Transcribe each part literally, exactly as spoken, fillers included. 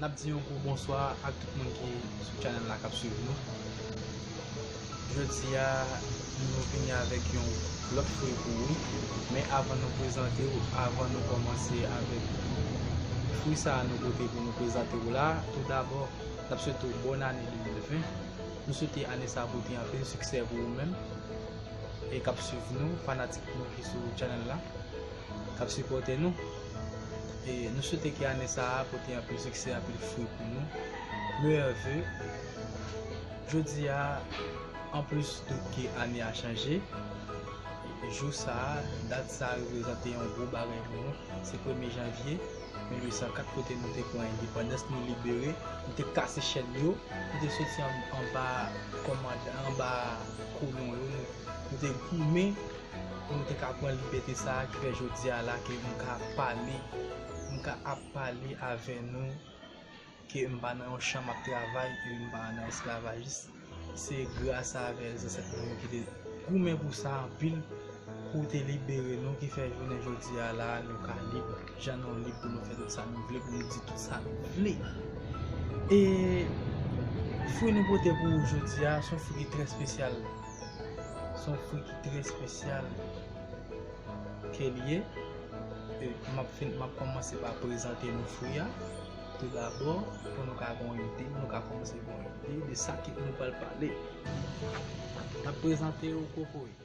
N ap di yon gwo bonswa ak tout moun ki sou channel la k ap swiv nou. Jodi a, nou vini avèk yon lòt fri pou ou. Men avan nou prezante w, avan nou kòmanse avèk fri sa a nou pote pou nou prezante w la, tou dabò, n ap swete w bòn ane de mil ven. Nou swete ane sa a pote anpil siksè pou ou menm e k ap swiv nou, fanatik nou ki sou channel la, k ap sipòte nou. E nou swete ke ane sa a pote anpil siksè, anpil fri pou nou. Meyè ve. Jodi a, anplis de ke ane a chanje, jou sa a, dat sa a reprezante yon gwo bagay pou nou. Se premye janvye mil uit san kat, kote nou te pran endepandans, nou libere, nou te kase chèn yo, nou te soti an- anba kòmandan, anba kolon yo, nou, nou te goumen pou nou te ka pran libète sa a ki fè jodi a la ke m ka pale, m ka ap pale avè nou, ke m pa nan yon chan m ap travay e m pa nan esklavajis. Se gras avè zansèt nou yo ki te goumen pou sa anpil, pou te libere nou, ki fè jounen jodi a la, nou ka lib, jan nou lib pou nou fè tout sa nou vle, pou nou di tout sa nou vle. E fri nou pote pou ou jodi a, se yon fri ki trè espesyal. Se yon fri ki trè espesyal ke l ye. E m ap fin, m ap kòmanse pa prezante nou fri a. Tou dabò, pou nou ka gen yon ide, nou ka kòmanse gen yon ide de sa ke nou pral pale. N ap prezante yo kokoye.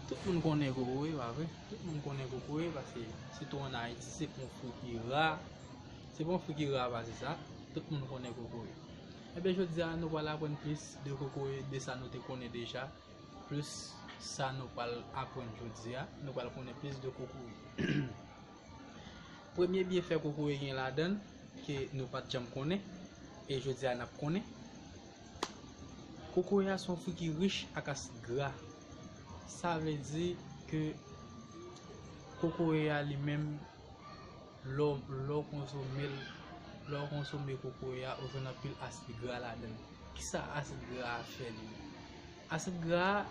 Tout moun konnen kokoye, pa vre? Tout moun konnen kokoye, paske sitou ann Ayiti, se pa yon fri ki ra. Se pa yon fri ki ra pase sa. Tout moun konnen kokoye. Ebyen, jodi a, nou pral aprann plis de kokoye, de sa nou te konnen deja, plis sa nou pral aprann jodi a. Nou pral konnen plis de kokoye. Premye byenfè kokoye gen ladan l, ke nou pa t janm konnen, e jodi a n ap konnen. Kokoye a se yon fwi ki rich ak asid gra. Sa vle di ke kokoye a li menm, lè w, lè w konsome l, lè w konsome kokoye a, ou jwenn anpil asid gra ladan l. Kisa asid gra a fè li? Asid gra a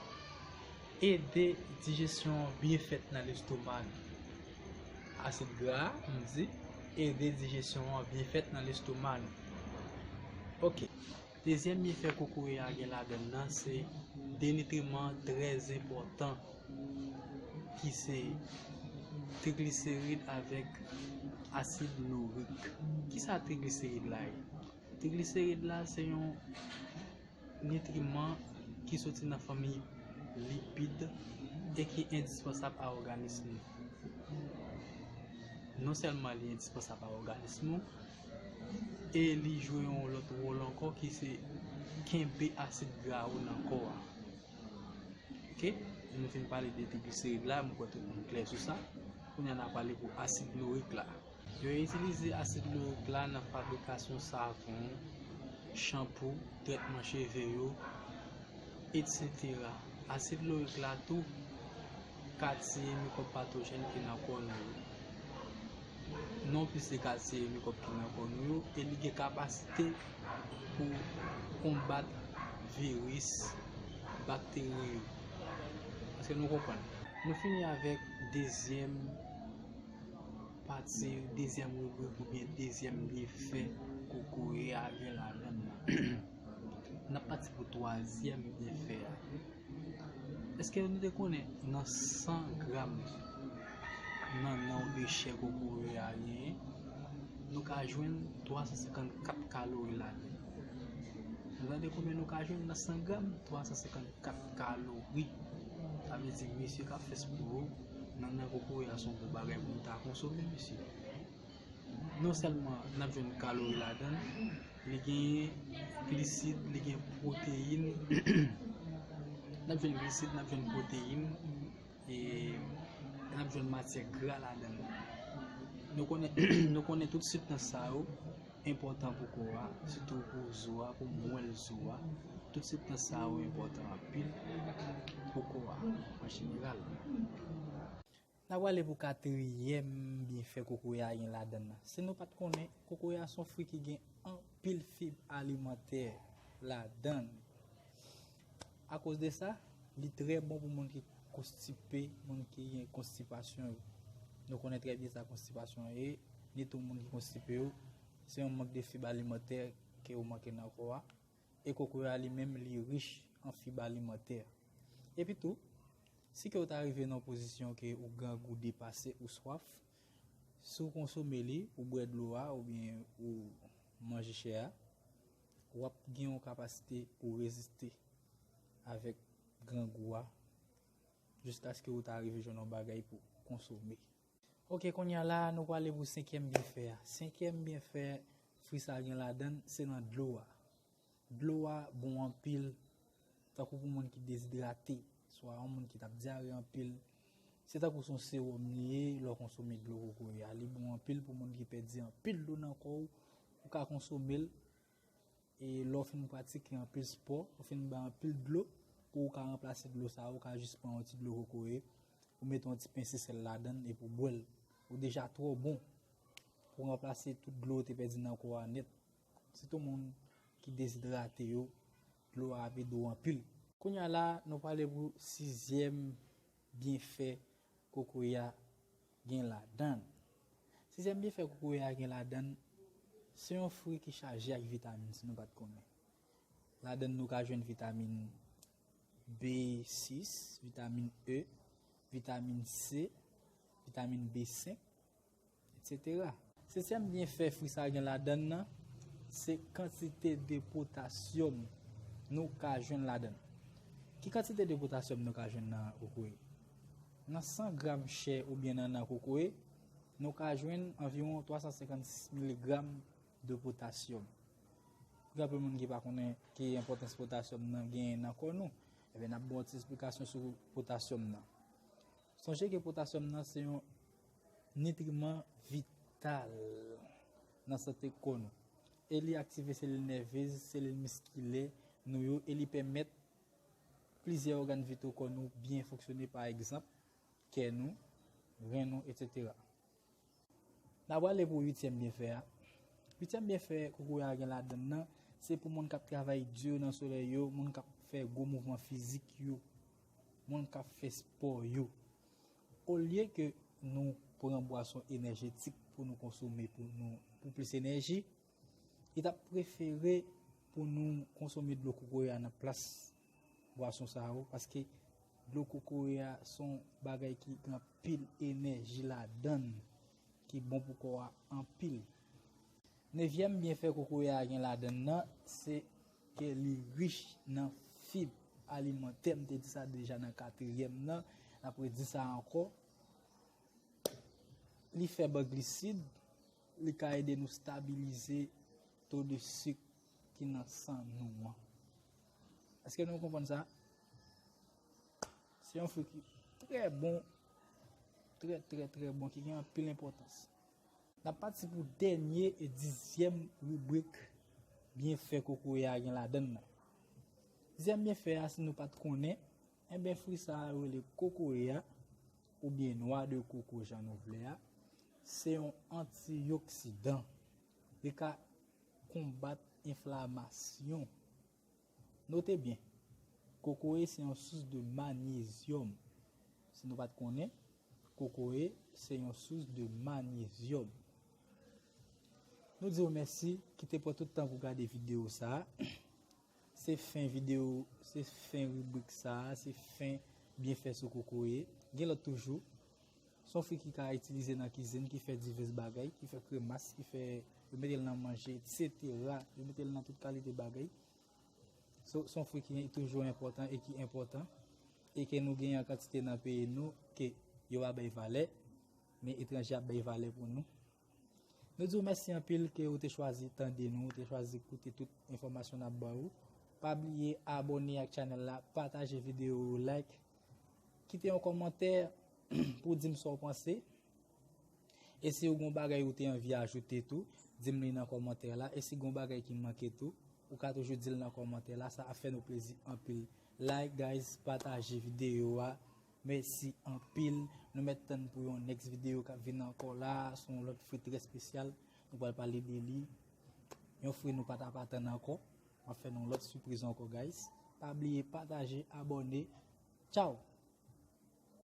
ede dijesyon an byen fèt nan lestoma nou. Asid gra a, m di, ede dijesyon an byen fèt nan lestoma nou. Ok. Dezyèm byenfè kokoye a gen ladan l nan, se de nitriman trè enpòtan ki se trigliserid avèk asid lorik. Kisa trigliserid la ye? Trigliserid la se yon nitriman ki soti nan fanmi lipid e ki endispansab a òganis nou. Non sèlman li endispansab a òganis nou, e li jwe yon lòt wòl ankò ki se kenbe asid gra ou nan kò a. Ok? Nou fin pale de trigliserid la, m kwè tout moun klè sou sa. Kounye a n a pale pou asid lorik la. Yo itilize asid lorik la nan fabrikasyon savon, chanpou, trètman cheve yo, etsetera. Asid lorik la tou ka tiye mikwòb patojèn ki nan kò nou yo. Non plis li ka tiye mikwòb ki nan kò nou yo, e li gen kapasite pou konbat viris, bakteri yo. Èske nou konprann? Nou fini avèk dezyèm pati, dezyèm ribrik oubyen dezyèm byenfè kokoye a gen ladan l nan. N ap pati pou twazyèm byenfè a. Èske nou te konnen nan san gram nan nannan oubyen chè kokoye a genyen, nou ka jwenn twa san senkannkat kalori ladan l? Nou tande konbyen nou ka jwenn nan san gram? Twa san senkannkat kalori. Sa vle di, mesye k ap fè sipò yo, nannan kokoye a se yon bon bagay pou nou ta konsome, mesye. Non sèlman n ap jwenn kalori ladan l, li gen glisid, li gen pwoteyin, n ap jwenn glisid, n ap jwenn pwoteyin, e n ap jwenn matyè gra ladan l. Nou konnen, nou konnen tout sibstans sa yo enpòtan pou kò a, sitou pou zo a, pou mwèl zo a. Tout sibstans sa yo enpòtan anpil pou kò a, an jeneral. N a prale pou katriyèm byenfè kokoye a gen ladan l nan. Si nou pa t konnen, kokoye a se yon fwi ki gen anpil fib alimantè ladan l. Akoz de sa, li trè bon pou moun ki konstipe, moun ki gen konstipasyon yo. Nou konnen trè byen sa konstipasyon ye, ni tou moun ki konstipe yo, Se yon mank de fib alimantè ke ou manke nan kò a. E kokoye a li menm, li rich an fib alimantè. Epi tou, si ke ou ta rive nan yon pozisyon ke ou grangou depase ou swaf, si ou konsome li, ou bwè dlo a oubyen ou manje chè a, w ap gen yon kapasite pou reziste avèk grangou a jiskaske ou ta rive jwenn yon bagay pou konsome. Ok, kounye a la, nou prale pou senkyèm byenfè a. Senkyèm byenfè fwi sa a gen ladan l, se nan dlo a. Dlo a bon anpil, tankou pou moun ki dezidrate, swa yon moun ki t ap dyare anpil. Se tankou se yon sewòm li ye, lè w konsome dlo kokoye a. Li bon anpil pou moun ki pèdi anpil dlo nan kò w, ou ka konsome l. E lè w fin pratike anpil spò, ou fin bay anpil dlo, pou ou ka ranplase dlo sa a, ou ka jis pran yon ti dlo kokoye, ou mete yon ti pense sèl ladan l epi w bwè l. Ou deja twò bon pou ranplase tout dlo ou te pèdi nan kò a nèt. Sitou moun ki dezidrate yo, dlo a ap ede w anpil. Kounye a la, nou prale pou sizyèm byenfè kokoye a gen ladan l. Sizyèm byenfè kokoye a gen ladan l, se yon fwi ki chaje ak vitamin, si nou pa t konnen. Ladan l nou ka jwenn vitamin B sis, vitamin E, vitamin C, vitamin B senk, etsetera. Setyèm byenfè fwi sa a gen ladan l nan, se kantite de potasyòm nou ka jwenn ladan l. Ki kantite de potasyòm nou ka jwenn nan kokoye? Nan san gram chè oubyen nannan kokoye, nou ka jwenn anviwon twa san senkannsis miligram de potasyòm. Gen anpil moun ki pa konnen ki enpòtans potasyòm nan genyen nan kò nou. Ebyen, n ap ba w ti esplikasyon sou potasyòm nan. Sonje ke potasyòm nan se yon nitriman vital nan sante kò nou. E li aktive selil nèvez, selil miskilè nou yo, e li pèmèt plizyè ògàn vital kò nou byen fonksyone, pa egzanp, kè nou, ren nou, etsetera. N a prale pou uityèm byenfè a. Uityèm byenfè kokoye a gen ladan l nan, se pou moun k ap travay di nan solèy yo, moun k ap fè gwo mouvman fizik yo, moun k ap fè spò yo. Olye ke nou pran bwason enèjetik pou nou konsome pou nou, pou plis enèji, li t ap prefere pou nou konsome dlo kokoye a nan plas bwason sa yo, paske dlo kokoye a se yon bagay ki gen anpil enèji ladan l, ki bon pou kò a anpil. Nevyèm byenfè kokoye a gen ladan l nan, se ke li rich nan fib alimantè. M te di sa deja nan katriyèm nan, n ap redi sa ankò. Li fèb an glisid, li ka ede nou stabilize to de sik ki nan san nou an. Èske nou konprann sa? Se yon fwi ki trè bon, trè, trè, trè bon, ki gen anpil enpòtans. N ap pati pou dènye e dizyèm ribrik byenfè kokoye a gen ladan l nan. Dizyèm byenfè a, si nou pa t konnen, enben, fwi sa a yo rele kokoye a, oubyen noix de coco jan nou vle a, se yon antioksidan. Li ka konbat enflamasyon. Note byen, kokoye se yon sous de manyezyòm. Si nou pa t konnen, kokoye se yon sous de manyezyòm. Nou di w mèsi ki te pran tout tan pou gade videyo sa a. Se fen videyo, se fen ribrik sa a, se fen byenfè sou kokoye. Gen lòt toujou. Se yon fwi ki ka itilize nan kizin, ki fè divès bagay, ki fè kremas, ki fè, yo mete l nan manje, etsetera. Yo mete l nan tout kalite bagay. So, se yon fwi ki toujou enpòtan e ki enpòtan, e ke nou genyen an kantite nan peyi nou, ke yo pa bay valè, men etranje ap bay valè pou nou. Nou di w mèsi anpil ke ou te chwazi tande nou, ou te chwazi koute tout enfòmasyon n ap ba ou. Pa bliye abòne ak chanèl la, pataje videyo yo, like, kite yon kòmantè pou w di m sa w panse. E si w gen yon bagay ou te anvi ajoute tou, di m li nan kòmantè la. E si gen yon bagay ki manke tou, ou ka toujou di l nan kòmantè la. Sa ap fè nou plezi anpil. Like, guys, pataje videyo a. Mèsi anpil. Nou mèt tann pou yon next videyo k ap vin ankò la. Se yon lòt fwi trè espesyal. Nou pral pale de li. Yon fwi nou pa t ap atann ankò. M ap fè nou lòt sipriz ankò, guys. Pa bliye pataje, abòne. Tchaw!